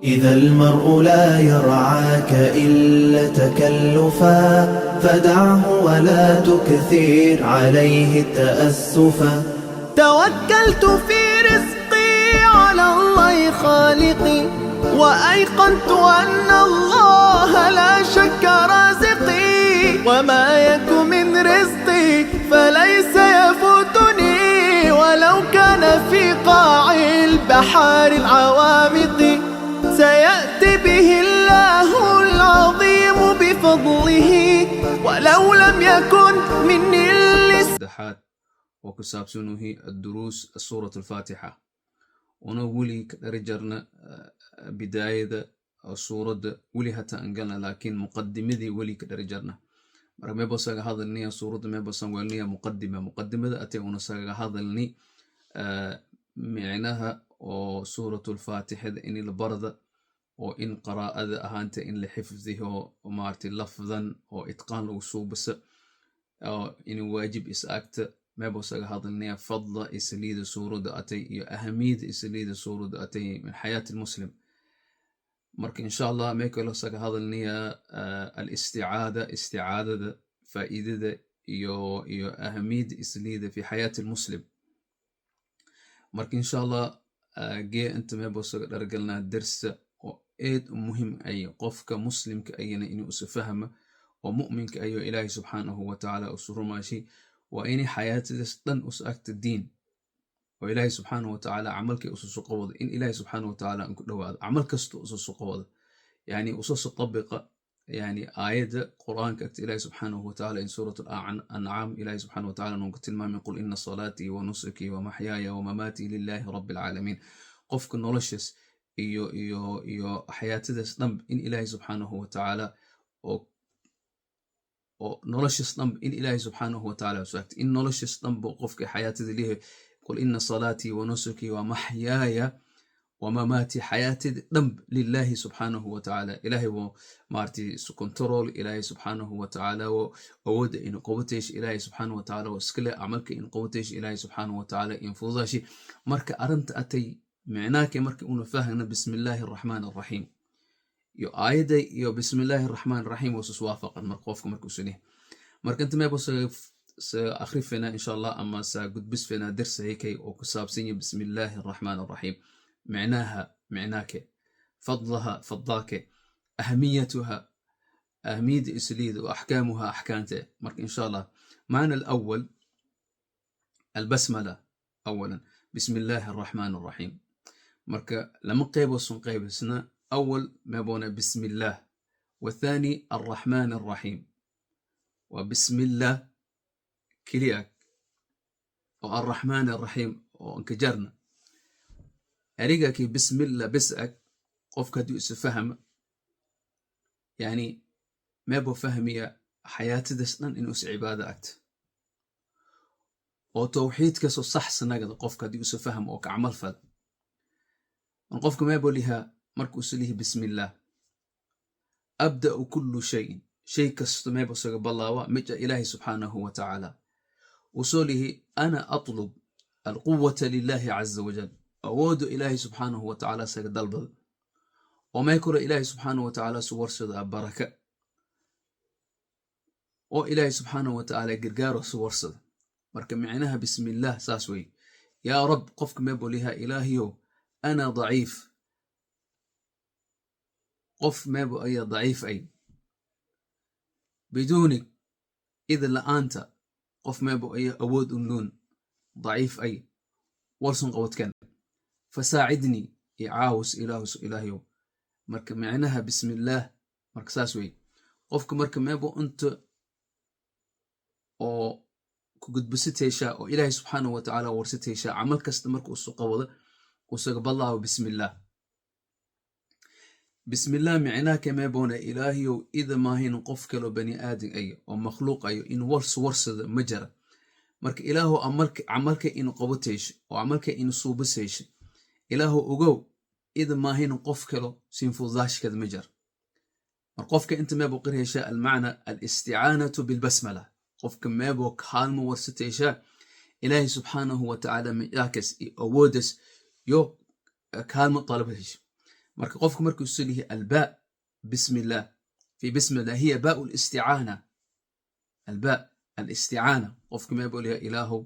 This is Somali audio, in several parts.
إذا المرء لا يرعاك إلا تكلفا، فدعه ولا تكثير عليه التأسفا. توكلت في رزقي على الله خالقي، وأيقنت أن الله لا شك رازقي، وما يك من رزقي فليس يفوتني، ولو كان في قاع البحار العوامق. سيأتي به الله العظيم بفضله، ولو لم يكن مني اللسان. Saddexaad oo ku saabsan uhi الدروس سورة الفاتحة. Una weli ka dhari jarna bidaayada suuradda, weli hata an galna, laakiin muqadimadii weli ka dhari jarna. Marka mebo saga hadalniya suuradda, mebo san welniya muqadima. Muqadimada atay una sagaga hadalni micnaha oo suuratulfaatixada in la barda oo in qaraa'ada ahaanta in la xifdiho, maaragtay, lafdan oo itqaan lagu suubasa oo in waajib is agta. Mebo saga hadalniya fadla isliida suuradda atay iyo ahamiyada isliida suuradda atay min xayaati lmuslim. Marka insha Allah mee kaloo saga hadalniya alisticaada, isticaadada faa'iidada iyo ahamiyada isliida fi xayaati lmuslim. Marka insha Allah gee inta mebo saga dhargalnaa dersa oo eed muhim ay qofka muslimka ayana inuu isu fahma oo mu'minka ayo Ilaahay subxaanahu wa tacaala usu rumaashi, waa inay xayaatadaas dhan usu agta diin oo Ilaahay subxaanahu wa tacaala camalkii ususu qabado, in Ilaahay subxaanahu wa tacaala ku dhowaado camal kasta ususu qabado, yani ususu tabiqa, yani aayadda Qur'aanka agta Ilaahay subxaanahu wa tacaala in suurat Ancaam Ilaahay subxaanahu wa tacaala nuunka tilmaamay: "قل إن صلاتي ونسكي ومحياي ومماتي لله رب العالمين." Qofka noloshaas iyo xayaatadaas dhan in Ilaahay subxaanahu wa tacaala oo noloshaas dhan in Ilaahay subxaanahu wa tacaala usu agta, in noloshaas dhanba qofka xayaatada leeyahay. "قل إن صلاتي ونسكي ومحياي ومماتي", xayaatida dhan لله subxaanahu wa tacaala. Ilaahay wo maaragtay su control, Ilaahay subxaanahu wa tacaala wo awoodda in qabataysh, Ilaahay subxaanahu wa tacaala wo iskale camalka in qabataysh, Ilaahay subxaanahu wa tacaala in fududashi. Marka arrinta atay micnaake marka una fahna bismi illaahi araxmaan araxiim iyo aayadda iyo bismi illaahi araxmaan araxiim wasus waafaqan. Marka qofka marka usu leeyahay, marka inta meebo sa akhrifena insha Allah ama sa gudbisfena dersahaykay oo ku saabsan yahay bismi illaahi araxmaan araxiim, micnaha micnaake, fadlaha fadlaake, ahamiyatuha ahamiyada isliida, وأحكامها axkaamte. Marka insha Allah معنى الأول البسملة. أولا بسم الله الرحمن الرحيم. Marka lama qeybo sun qeybisna: أول mebona بسم الله، والثاني الرحمن الرحيم. وبسم الله keliya oo الرحمن الرحيم oo ankajarna erigakii bismillah bes ag qofka hadduu isu fahma, yani meebo fahmiya xayaatidas dhan inuu is cibaado agta oo tawxiidkaasoo sax sanagada. Qofka haddii isu fahma oo ka camal fal, qofka meebo lihaa marka usu lihi bismillah أبدأ كل شيء, shay kasto meebo isaga ballaawa mija Ilaahi subxaanahu wa tacaala. Usoo lihi أنا أطلب القوة لله عز وجل, awoodu Ilaahi subxaanahu wa tacaala isaga dalbada, oo may koro Ilaahi subxaanahu wa tacaala su warsadaa baraka, oo Ilaahi subxaanahu wa tacaala gargaaro su warsada. Marka micnaha bismillaah saas wey. Yaa rab, qofka meebo lihaa Ilaahiyow, أنا ضعيف, qof meebo ayaa daciif ay, بدونك, idan la'aanta qof meebo ayaa awood unluun daciif ay warsun qabadkan, فساعدني, icaawis Ilaahus Ilaahyow. Marka micnaha bismillaah marka saas wey. Qofka marka meebo inta oo ku gudbisiteyshaa oo Ilaahay subxaanahu wa tacaala warsiteyshaa camal kasta marka usu qabado usaga ballaawo bismillaah. Bismillaah micnaha kameeboona Ilaahiyow ida maahin qof kaloo bani aadam ayo oo makhluuq ayo in wars warsada ma jara. Marka Ilaahow camalka inu qabateysho oo camalka inu suubaseysho, Ilaahow ogow ida maahin qof kalo sinfudaashkada ma jara. Mar qofka inta meebo qirheshaa المعنى الاستعانة بالبسملة, qofka meebo kaalmo warsateyshaa Ilaahay subxaanahu wa tacaala midakas iyo awoodas yo kaalmo dalabhesha. Marka qofku markuu isu lihi albaa bismi illah fi bismi illah hiya baau listicaana, albaa alisticaana, qofku mee buu liha ilaahow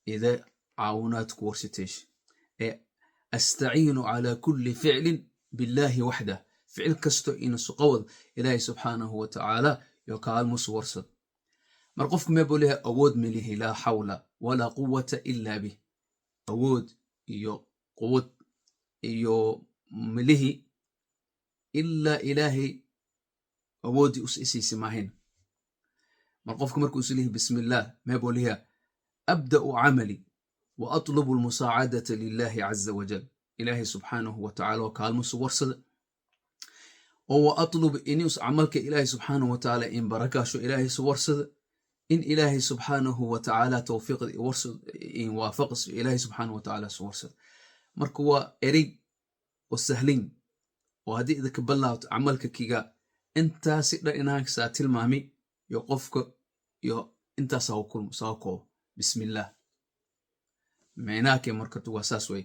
ida caawinaad ku warsiteesh ee astaciinu calaa kulli ficlin billahi waxdah, ficil kasto inasu qawad ilaahay subxaanahu wa tacaala yo kaalmusu warsad. Mar qofku mee buu leeyahay awood melihi, laa xawla walaa quwata ila bih, awood iyo quwad iyo melihi ilaa ilaahay awooddii us isiisi maahayn. Mar qofku markuu isu lihi bismi illaah mee buu leeyahay abda'u camali wa atlubu almusaacadata lillahi caza wajal, ilaahay subxaanahu wa tacaala oo kaalmusu warsada, oo wa atlub inus camalka ilaahay subxaanahu wa tacaala in barakaasho ilaahay su warsada, in ilaahay subxaanahu wa tacaala towfiiqda in waafaqs ilaahay subxaanahu wa tacaala su warsada. Marka waa erey oo sahlin oo haddii idinka ballaabto camalka kiga intaasi dhan inaansaa tilmaami iyo qofka iyo intaas saa koobo bismillaah micnaake. Marka waa saas wey: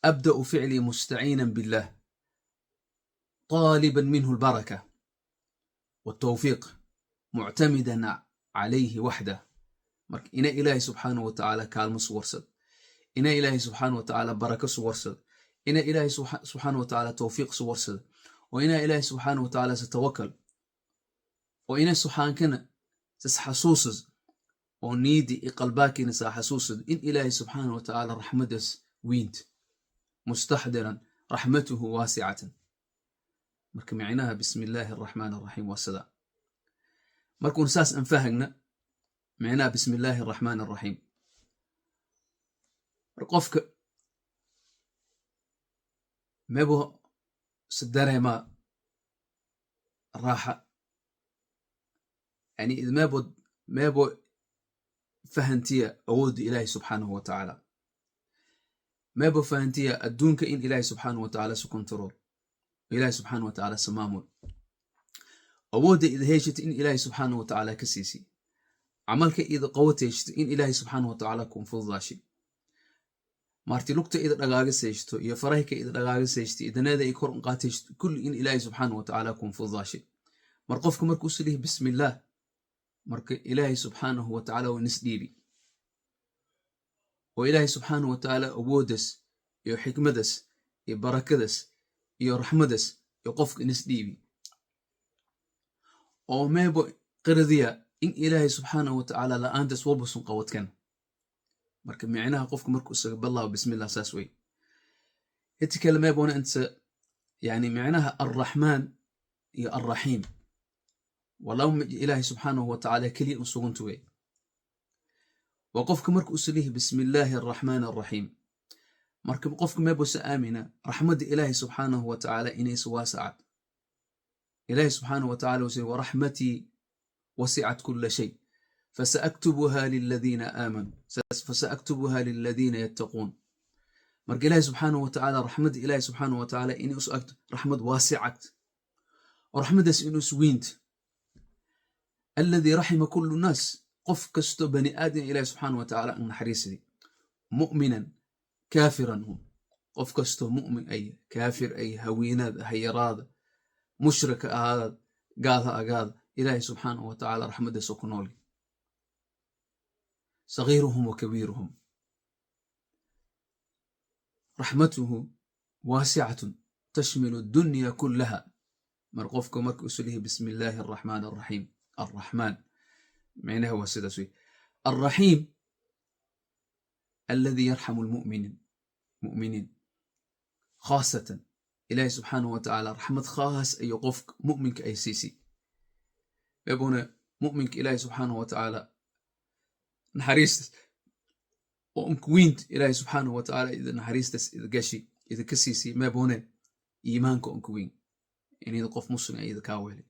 abda'u ficlii mustaciinan billah طالبا منه البركة والتوفيق معتمدا عليه وحده. Marka ina ilaahay subxaanahu wa tacaala kaalmo su warsad, ina ilaahay subxaanahu wa tacaala barako su warsad, ina ilaahay subxaanahu wa tacaala towfiiq su warsad, oo ina ilaahay subxaanahu wa tacaala satawakal, oo ina subxaankana sas xasuusas oo niidi i qalbaakina saa xasuusad in ilaahay subxaanahu wa tacaala raxmadas wiint, mustaxdiran raxmatuhu waasicatan. Marka micnaha bismi illaahi araxmaan araxiim waa sidaa. Markuun saas aan fahagna micnaha bismi illaahi araxmaan araxiim, mar qofka mebo se dareemaa raaxa, yani mebo fahantiya awoodda ilaahi subxaanahu wa tacaala, mebo fahantiya adduunka in ilaahi subxaanahu wa tacaala su control, ilaahi subxaanahu wa tacaala se maamul, awoodda ida heshata in ilaahi subxaanahu wa tacaala ka siisi, camalka ida qawatayshto in ilaahi subxaanahu wa tacaala kun fududaashi, maarti lugta ida dhagaagasayshto iyo farahka ida dhagaagasayshto idaneeda ay kor unqaatayshto, kulli in ilaahi subxaanahu wa tacaala kun fududaashi. Mar qofka markuu isu lihi bismillaah, marka ilaahay subxaanahu wa tacaala waa nis dhiibi oo ilaahay subxaanahu wa tacaala awooddas iyo xikmadas iyo barakadas iyo raxmadas iyo qofka nis dhiibi, oo meebo qiradiya in ilaahay subxaanahu wa tacaala la'aantas walbasun qawadkan. Marka micnaha qofka markuu isaga bilaabo bismillah saas wey. Inta kale meebona inta yani micnaha alraxmaan iyo alraxiim waa laba ilaahay subxaanahu wa tacaala keliya un suguntu wey. Waa qofka marka usu lihi bismi illaahi araxmaan araxiim, marka qofka meebusa aamina raxmadda ilaahay subxaanahu wa tacaala inaysa waasacad. Ilaahay subxaanahu wa tacala wuxuu waraxmatii wasicat kula shay fasaaktubuha liladiina aamanuu fasaaktubuha liladiina yattaquun. Marka ilaahay subxaanahu wa tacaala raxmadda ilaahay subxaanahu wa tacaala inay usu agto raxmad waasicad oo raxmaddaas inuu isweynta alladii raxima kullu naas, qof kasto bani aadam ilaahay subxaanahu wa tacaala an naxariisadi, mu'minan kaafiran hum, qof kastoo mu'min ay kaafir ay haweenaada hayaraada mushrika ahaadaad gaal ha agaada, ilaahay subxaanahu wa tacaala raxmaddiisa ku nooli, sagiiruhum wa kabiiruhum, raxmatuhu waasicatun tashmilu dunya kullaha. Mar qofka marka usu lihi bismi illaahi araxmaan araxiim, arraxmaan micnaha waa sidaas wey. Alraxiim alladii yarxamu lmuminiin mu'miniin khaasatan, ilaahi subxaanahu wa tacaala raxmad khaas ayo qofka mu'minka ay siisay ebuna mu'minka ilaahi subxaanahu wa tacaala naxariistas oo unkuwiint ilaahi subxaanahu wa tacaala ida naxariistas ida gashi ida ka siisay meebune iimaanka unkuwiin inida qof muslim ay ida kaa weelay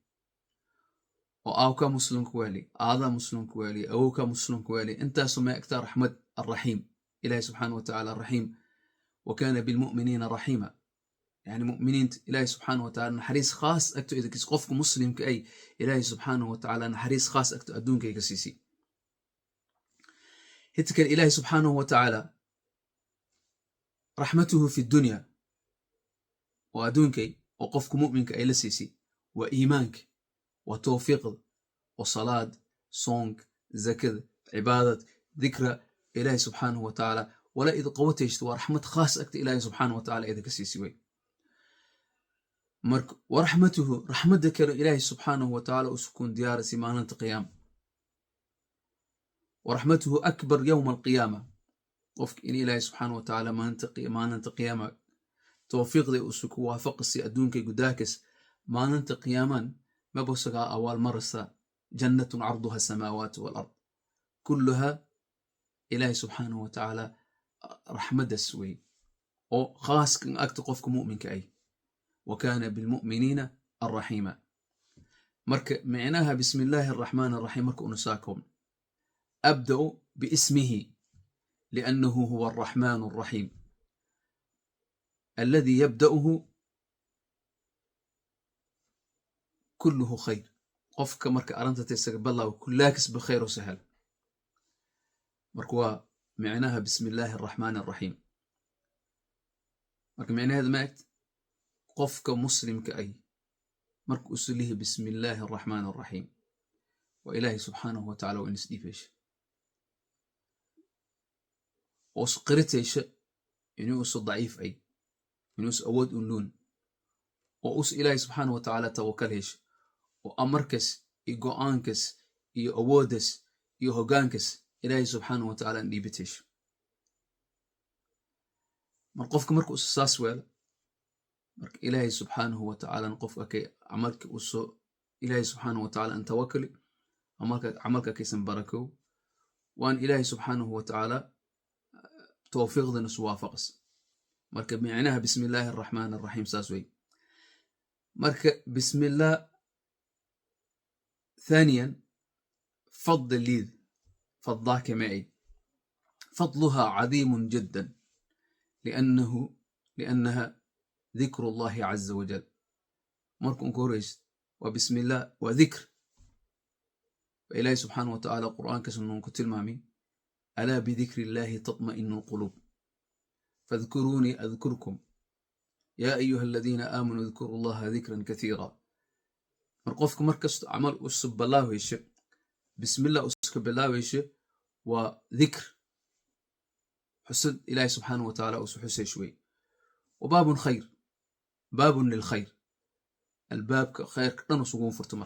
oo aawkaa muslimku weelay, aadaa muslimku weelay, awowkaa muslimku weelay, intaasu mee agtaa raxmad alraxiim ilaahi subxaanahu wa tacaala raxiim wa kaana bilmu'miniina raxiima, yani mu'miniinta ilaahi subxaanahu wa tacaala naxariis khaas agto idinkiis, qofka muslimka ay ilaahi subxaanahu wa tacaala naxariis khaas agto adduunkay ka siisay. Hita kale ilaahi subxaanahu wa tacaala raxmatuhu fi dunya. Oo adduunkay oo qofka mu'minka ay la siisay waa iimaanka, waa towfiiqda, oo salaad, soonk, zakada, cibaadad, dikra Ilaahi subxaanahu wa tacaala wala id qawataysto, waa raxmad khaas agta Ilaahi subxaanahu wa tacaala idinka siisi wey. Marka waraxmatuhu, raxmadda kale Ilaahi subxaanahu wa tacaala usukuun diyaarasi maalinta qiyaama. Waraxmatuhu akbar yowma alqiyaama. Qofka in Ilaahi subxaanahu wa tacaala maalinta qiyaama towfiiqda usuku waafaqasi adduunkay gudaakas, maalinta qiyaaman mabosagaa awaal marasa jannatun carduha asamaawaat walard kulluha. Ilaahi subxaanahu wa tacaala raxmaddas wey oo khaaskan agta qofka mu'minka ay. Wa kaana bilmu'miniina arraxiima. Marka micnaha bismi illaahi araxmaan araxiim marka unu saa koobno, abda'u biismihi liannahu huwa arraxmaan arraxiim alladii yabda'uhu kulluhu khayr. Qofka marka arintata isaga balaaw kullaakis bikhayr oo sahal. Marka waa micnaha bismi illaahi araxmaan araxiim. Marka micnaheeda ma egt qofka muslimka ay marka usu lihi bismi illaahi araxmaan araxiim, waa Ilaahay subxaanahu wa tacala waa in isdhiifaysha oo isqiritaysha inuu usu daciif ay, inuu us awood un luun, oo us Ilaahay subxaanahu wa tacaala tawakal hesha, oo amarkas iyo go'aankas iyo awooddas iyo hoggaankas Ilaahay subxaanahu wa tacaala an dhiibitaysha. Mar qofka marka usu saas weelo, marka Ilaahay subxaanahu wa tacaalana qofka kay camalka uso Ilaahay subxaanahu wa tacaala an tawakali, camalka kaysan barakow, waan Ilaahay subxaanahu wa tacaala towfiiqdana isu waafaqas. Marka micnaha bismi illaahi araxmaan araxiim saas wey. Marka bismillah ثانيا فضل ليد فضاك معي فضلها عظيم جدا لأنها ذكر الله عز وجل. marka unka horeysa waa bismi illah, waa dikr. Waa Ilaahi subxaanahu wa tacaala qur'aankaas nuun ku tilmaamay: alaa bidikri illahi tatma'inu alquluub, fadkuruunii adkurkum, yaa ayuha aladiina aamanuu idkuru allaha dikran kathiira. Mar qofka markasto camal usub bilaawayso, bismillah uska bilaawayso, waa dikr, xusad Ilaahi subxaanahu wa tacaala usu xusaysh wey. Wa baabun khayr, baabun lilkhayr, albaabka khayrka dhan usuguun furto.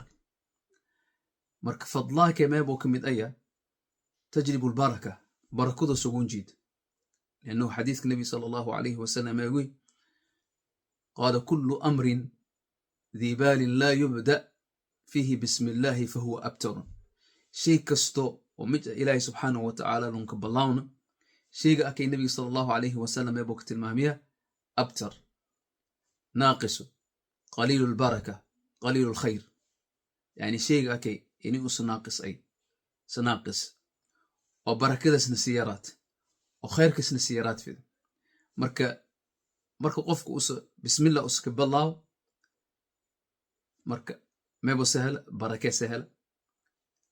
Marka fadlaaka meebuu ka mid aya tajlibu albaraka, barakada suguun jiid, liannahu xadiiska Nebi sala allahu alayhi wasalam eegui qaala: kullu amrin dii baalin laa yubda fiihi bismi illaahi fahuwa abtarun. Shay kasto oo mid Ilaahi subxaanahu wa tacaala lunka ballawna, shayga akay Nebiga sala allahu alayhi wasalam eebuu ka tilmaamiya abtar, naaqisu, qaliilu lbaraka, qaliilu lkhayr. Yani shayga akay ini usa naaqis ay sanaaqis oo barakadaasna si yaraat oo khayrkaasna si yaraat fida. Marka qofka usa bismillah uska balaaw, marka mebo sahla, barake sahla,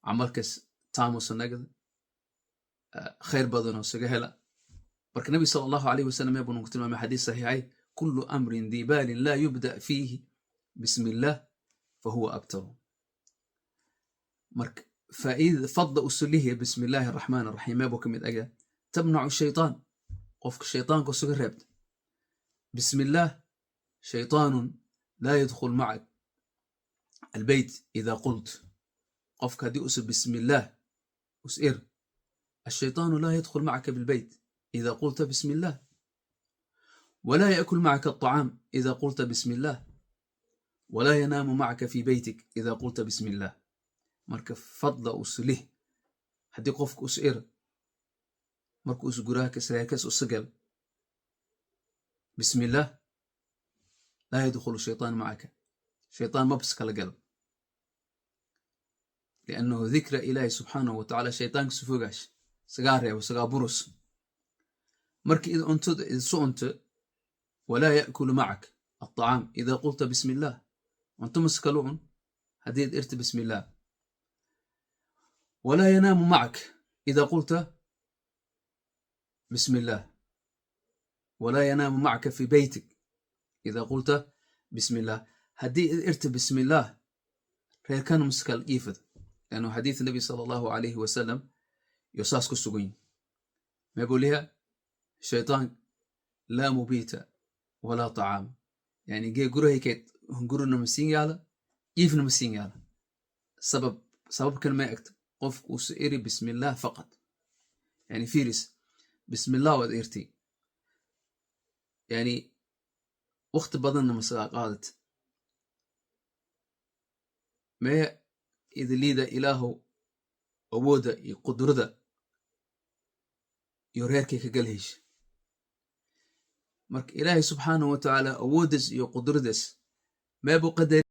camalkas taamusa nagada, khayr badanoo saga hela. Marka Nabi sala allahu alayhi wasalam eebuu ku tilmaamay xadiis saxiixay: kullu amrin dii baalin laa yubda fiihi bismi illah fahuwa abtaru. Marka faa'iidada fadla usulihi bismi illaahi araxmaan araxiim eebuu ka mid aga tamnacu shaytaan, qofka shaytaanka usuga reebta. bismi illaah shaytaanun laa yadkhul macak albeyt ida qult. Qofka haddii usa bismi illaah us ir, الشيطان لا يدخل معك بالبيت إذا قلت بسم الله، ولا يأكل معك الطعام إذا قلت بسم الله، ولا ينام معك في بيتك إذا قلت بسم الله. Marka fadla uslih haddii qofka us ir marka us guraha kasreekas usagal bismi illah, laa yadkhulu shaytaan macaka, shaytaan mabs kala galo, liannahu dikra Ilaahi subxaanahu wa tacaala shaytaanka sufogaash sagaa reebo, sagaa burus. Marka id cuntada isu cunto, walaa ya'kulu macak alطacaam ida qulta bismi illah, cunto maskalu cun haddii id irta bismi illah. walaa yanaamu macak ida qulta bismi illah, walaa yanaamu macaka fi beytik. Idaa qulta bismillah, haddii id irta bismillah, reerkan maskal jiifad, lanu xadiith nabi sala Allahu alayhi wasalam yo saas ku sugan yihin. Meebuu liha shaytaan? Laa mubiita walaa tacaam. Yani gee gurahaykeed hungurina ma siin yaala, jiifna ma siin yaala. Sabab sababkan ma egto qofku uusa iri bismillah faqad. Yani fiiris, bismillah waad irtay, yani waqti badanna masagaa qaadat. Mee idiliida Ilaahow awoodda iyo qudrada iyo reerkay ka galhaysh. Marka Ilaahay subxaanahu wa tacaala awooddas iyo qudradas meebuu qadari.